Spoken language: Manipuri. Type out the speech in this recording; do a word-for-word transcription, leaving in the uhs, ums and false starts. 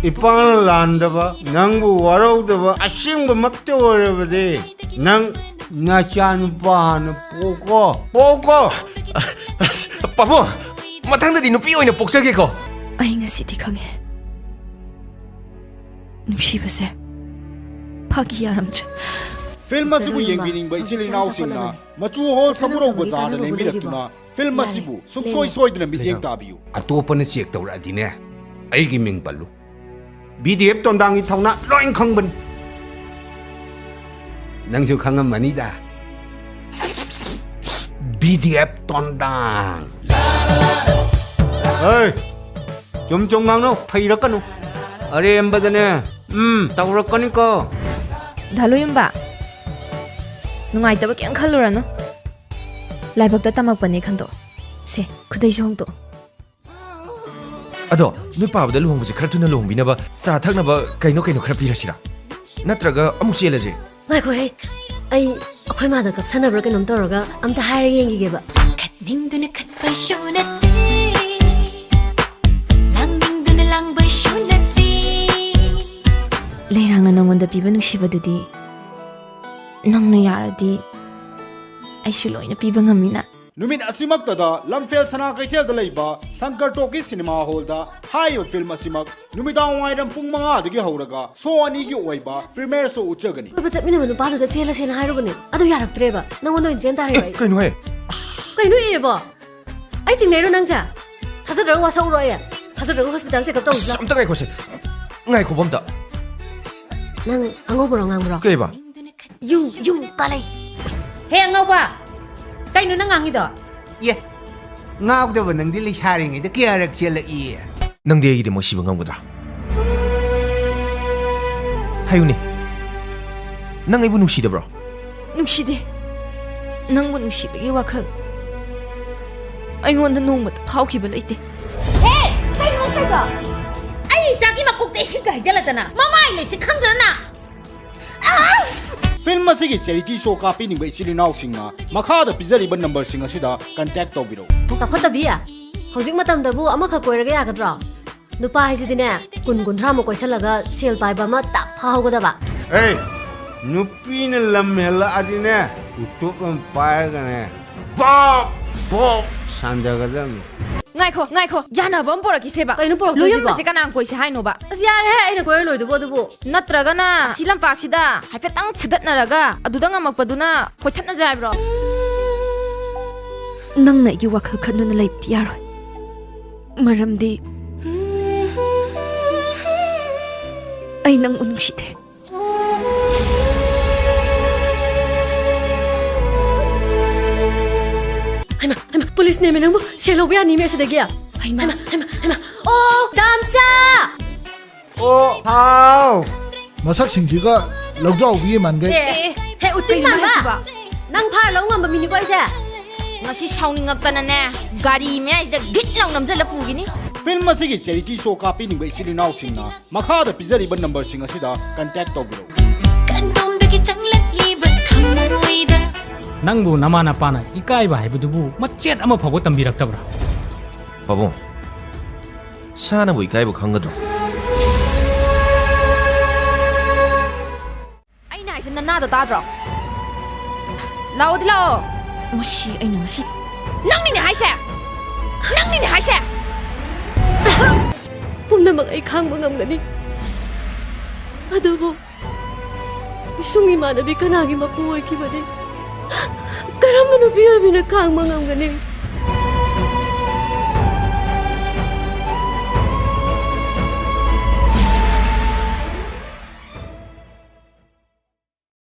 ꯏꯄꯥꯅ ꯂꯥꯟꯗꯕ, ꯅꯪꯕꯨ ꯋꯥꯔꯧꯗꯕ ꯑꯁꯦꯡꯕꯃꯛꯇ ꯑꯣꯏꯔꯕꯗꯤ ꯅꯪ ꯅꯆꯥꯅꯨꯄꯥ ꯍꯥꯟꯅ ꯄꯣꯛꯀꯣ, ꯄꯣꯛꯀꯣ꯫ ꯑꯁ, ꯄꯥꯕꯨꯡ, ꯃꯊꯪꯗꯗꯤ ꯅꯨꯄꯤ ꯑꯣꯏꯅ ꯄꯣꯛꯆꯒꯦꯀꯣ꯫ ꯑꯩ ꯉꯁꯤꯗꯤ ꯈꯪꯉꯦ, ꯅꯨꯡꯁꯤꯕꯁꯦ ꯐꯥꯒꯤ ꯌꯥꯔꯝꯗ꯭ꯔꯦ꯫ ꯐꯤꯜꯝ ꯑꯁꯤꯕꯨ ꯌꯦꯡꯕꯤꯅꯤꯡꯕ ꯏꯆꯤꯜ ꯏꯅꯥꯎꯁꯤꯡꯅ ꯃꯆꯨ ꯍꯣꯜ ꯁꯃꯨꯔꯧ ꯕꯖꯥꯔꯗ ꯂꯦꯡꯕꯤꯔꯛꯇꯨꯅ ꯐꯤꯜꯝ ꯑꯁꯤꯕꯨ ꯁꯨꯡꯁꯣꯏ ꯁꯣꯏꯗꯅ ꯃꯤꯠꯌꯦꯡ ꯇꯥꯕꯤꯌꯨ꯫ ꯑꯇꯣꯞꯄꯅ ꯆꯦꯛ ꯇꯧꯔꯛꯑꯗꯤꯅꯦ, ꯑꯩꯒꯤ ꯃꯤꯡ ꯄꯜꯂꯨ꯫ ꯕꯤ ꯗꯤ ꯑꯦꯐ ꯇꯣꯟꯗꯥꯡꯒꯤ ꯊꯧꯅꯥ ꯂꯣꯏ ꯈꯪꯕꯅꯤ꯫ ꯅꯪꯁꯨ ꯈꯪꯉꯝꯃꯅꯤꯗ꯫ B D F ꯇꯣꯟꯗꯥꯡ꯫ ꯍꯩ! ꯆꯨꯝ ꯆꯨꯝ ꯉꯥꯡꯅꯧ, ꯐꯩꯔꯛꯀꯅꯨ꯫ ꯑꯔꯦꯝꯕꯗꯅꯦ, ꯎꯝ, ꯇꯧꯔꯛꯀꯅꯤꯀꯣ꯫ ꯙꯥꯂꯨꯌꯨꯝꯕ, ꯅꯨꯡꯉꯥꯏꯇꯕ ꯀꯩꯝ ꯈꯜꯂꯨꯔꯅꯨ꯫ ꯂꯥꯏꯕꯛꯇ ꯇꯝꯃꯛꯄꯅꯦ ꯈꯟꯗꯣꯛꯑꯣ꯫ ꯁꯦ, ꯈꯨꯗꯩꯁꯨ ꯍꯣꯡꯗꯣꯛꯑꯣ꯫ ꯑꯗꯣ, ꯅꯣꯏ ꯄꯥꯕꯗ ꯂꯨꯍꯣꯡꯕꯁꯦ ꯈꯔ ꯊꯨꯅ ꯂꯨꯍꯣꯡꯕꯤꯅꯕ ꯆꯥ ꯊꯛꯅꯕ ꯀꯩꯅꯣ ꯀꯩꯅꯣ ꯈꯔ ꯄꯤꯔꯁꯤꯔꯥ? ꯅꯠꯇ꯭ꯔꯒ ꯑꯃꯨꯛ ꯆꯦꯜꯂꯁꯦ? ꯉꯥꯏꯈꯣꯍꯦ, ꯑꯩ ꯑꯩꯈꯣꯏ ꯃꯥꯗ ꯀꯞꯁꯟꯅꯕ꯭ꯔꯥ ꯀꯩꯅꯣꯝ ꯇꯧꯔꯒ ꯑꯝꯇ ꯍꯥꯏꯔ ꯌꯦꯡꯈꯤꯒꯦꯕ꯫ ꯈꯠꯅꯤꯡꯗꯨꯅ ꯈꯠꯄꯁꯨ ꯅꯠꯇꯦ, ꯂꯥꯡꯅꯤꯡꯗꯨꯅ ꯂꯥꯡꯕꯁꯨ ꯅꯠꯇꯦ꯫ ꯂꯩꯔꯥꯡꯅ ꯅꯉꯣꯟꯗ ꯄꯤꯕ ꯅꯨꯡꯁꯤꯕꯗꯨꯗꯤ ꯅꯪꯅ ꯌꯥꯔꯗꯤ ꯑꯩꯁꯨ ꯂꯣꯏꯅ ꯄꯤꯕ ꯉꯝꯃꯤꯅ꯫ ꯅꯨꯃꯤꯠ ꯑꯁꯤꯃꯛꯇꯗ ꯂꯝꯐꯦꯜ ꯁꯅꯥ ꯀꯩꯊꯦꯜꯗ ꯂꯩꯕ ꯁꯪꯀꯔ ꯇꯣꯀꯤꯁ ꯁꯤꯅꯦꯃꯥ ꯍꯣꯜꯗ ꯍꯥꯏꯔꯤꯕ ꯐꯤꯜꯝ ꯑꯁꯤꯃꯛ ꯅꯨꯃꯤꯗꯥꯡ ꯋꯥꯏꯔꯝ ꯄꯨꯡ ꯃꯉꯥꯗꯒꯤ ꯍꯧꯔꯒ ꯁꯣ ꯑꯅꯤꯒꯤ ꯑꯣꯏꯕ ꯄ꯭ꯔꯤꯃꯤꯌꯔ ꯁꯣ ꯎꯠꯆꯒꯅꯤ꯫ ꯀꯣꯏꯕ ꯆꯠꯃꯤꯟꯅꯕ ꯅꯨꯄꯥꯗꯨꯗ ꯆꯦꯜꯂꯁꯦꯅ ꯍꯥꯏꯔꯨꯕꯅꯦ, ꯑꯗꯨ ꯌꯥꯔꯛꯇ꯭ꯔꯦꯕ꯫ ꯅꯪꯉꯣꯟꯗ ꯑꯣꯏꯅ ꯆꯦꯟ ꯇꯥꯔꯦ ꯑꯦ, ꯑꯩ꯫ ꯀꯩꯅꯣꯍꯦ? ꯀꯩꯅꯣ ꯑꯦꯕꯣ? ꯑꯩ ꯆꯤꯡꯅꯩꯔꯣ ꯅꯪꯁꯦ? ꯊꯥꯖꯗ꯭ꯔꯒ ꯋꯥ ꯁꯛꯎꯔꯣ ꯑꯩ? ꯊꯥꯖꯗ꯭ꯔꯒ ꯍꯣꯁꯄꯤꯇꯥꯜ ꯆꯦꯛꯑꯞ ꯇꯧꯁꯤ ꯑꯁ, ꯂꯥꯎ꯫ ꯑꯝꯇ ꯉꯥꯏꯈꯣꯁꯦ꯫ ꯉꯥꯏꯈꯣꯕ ꯑꯝꯇ꯫ ꯅꯪ ꯑꯉꯧꯕꯔꯣ ꯉꯥꯡꯕ꯭ꯔꯣ? ꯀꯩꯕ? ꯌꯨ, ꯌꯨ, ꯀꯥꯂꯩ꯫ ꯍꯦ, ꯑꯉꯧꯕ! ꯀꯩꯅꯣ ꯅꯪ ꯉꯥꯡꯉꯤꯗꯣ? ꯑꯦ, ꯉꯥꯎꯗꯕ ꯅꯪꯗꯤ ꯂꯩꯁꯥꯔꯤꯉꯩꯗ ꯀꯌꯥꯔꯛ ꯆꯦꯜꯂꯛꯏ? ꯅꯪꯗꯤ ꯑꯩꯒꯤꯗꯃꯛ ꯁꯤꯕ ꯉꯝꯒꯗ꯭ꯔꯥ? ꯍꯥꯏꯌꯨꯅꯦ, ꯅꯪ ꯑꯩꯕꯨ ꯅꯨꯡꯁꯤꯗꯕ꯭ꯔꯣ? ꯅꯨꯡꯁꯤꯗꯦ꯫ ꯅꯪꯕꯨ ꯅꯨꯡꯁꯤꯕꯒꯤ ꯋꯥꯈꯜ ꯑꯩꯉꯣꯟꯗ ꯅꯣꯡꯃꯇ ꯐꯥꯎꯈꯤꯕ ꯂꯩꯇꯦ꯫ ꯍꯦ! ꯀꯩꯅꯣ ꯇꯧꯗꯣ? ꯑꯩ ꯏꯆꯥꯒꯤ ꯃꯀꯣꯛꯇ ꯏꯁꯤꯡꯒ ꯍꯩꯖꯤꯜꯂꯗꯅ ꯃꯃꯥꯏ ꯂꯩꯁꯤ ꯈꯪꯗ꯭ꯔꯅ? ꯐꯤꯜꯝ ꯑꯁꯤꯒꯤ ꯆꯦꯔꯤꯇꯤ ꯁꯣ ꯀꯥꯞꯄꯤꯅꯤꯡꯕ ꯏꯆꯤꯜ ꯏꯅꯥꯎꯁꯤꯡꯅ ꯃꯈꯥꯗ ꯄꯤꯖꯔꯤꯕ ꯅꯝꯕꯔꯁꯤꯡ ꯑꯁꯤꯗ ꯀꯟꯇꯦꯛ ꯇꯧꯕꯤꯔꯛꯎ꯫ ꯆꯥꯎꯈꯠꯇꯕꯤ, ꯍꯧꯖꯤꯛ ꯃꯇꯝꯗꯕꯨ ꯑꯃꯈꯛ ꯀꯣꯏꯔꯒ ꯌꯥꯒꯗ꯭ꯔꯣ? ꯅꯨꯄꯥ ꯍꯥꯏꯁꯤꯗꯤꯅꯦ, ꯀꯨꯟ ꯀꯨꯟꯊ꯭ꯔꯥꯃꯨꯛ ꯀꯣꯏꯁꯜꯂꯒ ꯁꯦꯜ ꯄꯥꯏꯕ ꯑꯃ ꯇꯞ ꯐꯥꯍꯧꯒꯗꯕ꯫ ꯑꯦ, ꯅꯨꯄꯤꯅ ꯂꯝ ꯍꯦꯜꯂꯛꯑꯗꯤꯅꯦ, ꯎꯇꯣꯞ ꯑꯃ ꯄꯥꯏꯔꯒꯅꯦ, ꯕꯣꯞ ꯕꯣꯞ ꯁꯥꯟꯗꯒꯗꯕꯅꯤ꯫ ꯉꯥꯏꯈꯣ, ꯉꯥꯏꯈꯣ, ꯌꯥꯅꯕ ꯑꯃ ꯄꯨꯔꯛꯈꯤꯁꯦꯕ꯫ ꯀꯩꯅꯣ ꯄꯨꯔꯛꯇꯣꯏꯁꯤꯕꯣ? ꯂꯨꯌꯨꯝꯕꯁꯦ ꯀꯅꯥꯅ ꯀꯣꯏꯁꯦ ꯍꯥꯏꯅꯣꯕ? ꯑꯁ, ꯌꯥꯔꯦꯍꯦ, ꯑꯩꯅ ꯀꯣꯏꯔ ꯂꯣꯏꯗꯨꯕꯨ ꯑꯗꯨꯕꯨ꯫ ꯅꯠꯇ꯭ꯔꯒꯅ ꯑꯁꯤ ꯂꯝꯄꯥꯛꯁꯤꯗ ꯍꯥꯏꯐꯦꯠꯇꯪ ꯐꯨꯗꯠꯅꯔꯒ ꯑꯗꯨꯗ ꯉꯝꯃꯛꯄꯗꯨꯅ ꯀꯣꯏꯊꯠꯅꯁꯦ ꯍꯥꯏꯕ꯭ꯔꯣ? ꯅꯪꯅ ꯑꯩꯒꯤ ꯋꯥꯈꯜ ꯈꯟꯗꯨꯅ ꯂꯩꯕꯗꯤ ꯌꯥꯔꯣꯏ꯫ ꯃꯔꯝꯗꯤ ꯑꯩ ꯅꯪꯕꯨ ꯅꯨꯡꯁꯤꯗꯦ꯫ ꯍꯩꯃꯥ, ꯍꯩꯃꯥ, ꯄꯨꯂꯤꯁ ꯅꯦꯝꯃꯦ ꯅꯪꯕꯨ, ꯁꯦꯜ ꯂꯧꯕ ꯌꯥꯅꯤꯃꯦ ꯑꯁꯤꯗꯒꯤ꯫ ꯍꯩꯃꯥ꯫ ꯍꯩꯃꯥ, ꯍꯩꯃꯥ, ꯍꯩꯃꯥ꯫ ꯑꯣ, ꯗꯥꯝꯆꯥ! ꯑꯣ, ꯍꯥꯎ! ꯃꯁꯛꯁꯤꯡꯁꯤꯒ ꯂꯧꯗ꯭ꯔꯥꯎꯕꯤ ꯃꯥꯟꯈꯩ꯫ ꯑꯦ, ꯑꯦ, ꯍꯦ, ꯎꯇꯤꯟ ꯀꯩꯅꯣ ꯃꯥꯟꯕ! ꯍꯥꯏꯁꯤꯕꯣ? ꯅꯪ ꯐꯥꯔ ꯂꯧ ꯉꯝꯕ ꯃꯤꯅꯤꯀꯣ ꯑꯩꯁꯦ? ꯉꯁꯤ ꯁꯥꯎꯅꯤꯡꯉꯛꯇꯅꯅꯦ, ꯒꯥꯔꯤ ꯃꯌꯥꯏꯁꯤꯗ ꯒꯤꯠ ꯂꯥꯎ ꯅꯝꯁꯤꯜꯂ ꯄꯨꯈꯤꯅꯤ꯫ ꯐꯤꯜꯝ ꯑꯁꯤꯒꯤ ꯆꯦꯔꯤꯇꯤ ꯁꯣ ꯀꯥꯞꯄꯤꯅꯤꯡꯕ ꯏꯆꯤꯜ ꯏꯅꯥꯎꯁꯤꯡꯅ ꯃꯈꯥꯗ ꯄꯤꯖꯔꯤꯕ ꯅꯝꯕꯔꯁꯤꯡ ꯑꯁꯤꯗ ꯀꯟꯇꯦꯛ ꯇꯧꯕꯤꯔꯛꯎ꯫ ꯀꯟꯗꯣꯝꯗꯒꯤ ꯆꯪꯂꯛꯂꯤꯕ ꯊꯃꯣꯏꯗ꯫ ꯅꯪꯕꯨ ꯅꯃꯥ ꯅꯄꯥꯅ ꯏꯀꯥꯏꯕ ꯍꯥꯏꯕꯗꯨꯕꯨ ꯃꯆꯦꯠ ꯑꯃ ꯐꯥꯎꯕ ꯇꯝꯕꯤꯔꯛꯇꯕ꯭ꯔꯥ? ꯄꯥꯕꯨꯡ, ꯁꯥꯅꯕꯨ ꯏꯀꯥꯏꯕ ꯈꯪꯒꯗ꯭ꯔꯣ? ꯑꯩꯅ ꯍꯥꯏꯁꯦ ꯅꯅꯥꯗꯣ ꯇꯥꯗ꯭ꯔꯣ? ꯂꯥꯛꯑꯣꯗꯤ ꯂꯥꯛꯑꯣ꯫ ꯃꯁꯤ ꯑꯩꯅ ꯉꯁꯤ ꯅꯪꯅꯤꯅꯦ ꯍꯥꯏꯁꯦ! ꯅꯪꯅꯤꯅꯦ ꯍꯥꯏꯁꯦ! ꯄꯨꯝꯅꯃꯛ ꯑꯩ ꯈꯥꯡꯕ ꯉꯝꯒꯅꯤ, ꯑꯗꯨꯕꯨ ꯏꯁꯨꯡ ꯏꯃꯥꯟꯅꯕꯤ ꯀꯅꯥꯒꯤ ꯃꯄꯨ ꯑꯣꯏꯈꯤꯕꯗꯤ ꯀꯔꯝꯕ ꯅꯨꯄꯤ ꯑꯣꯏꯕꯤꯅ ꯈꯥꯡꯕ ꯉꯝꯒꯅꯤ?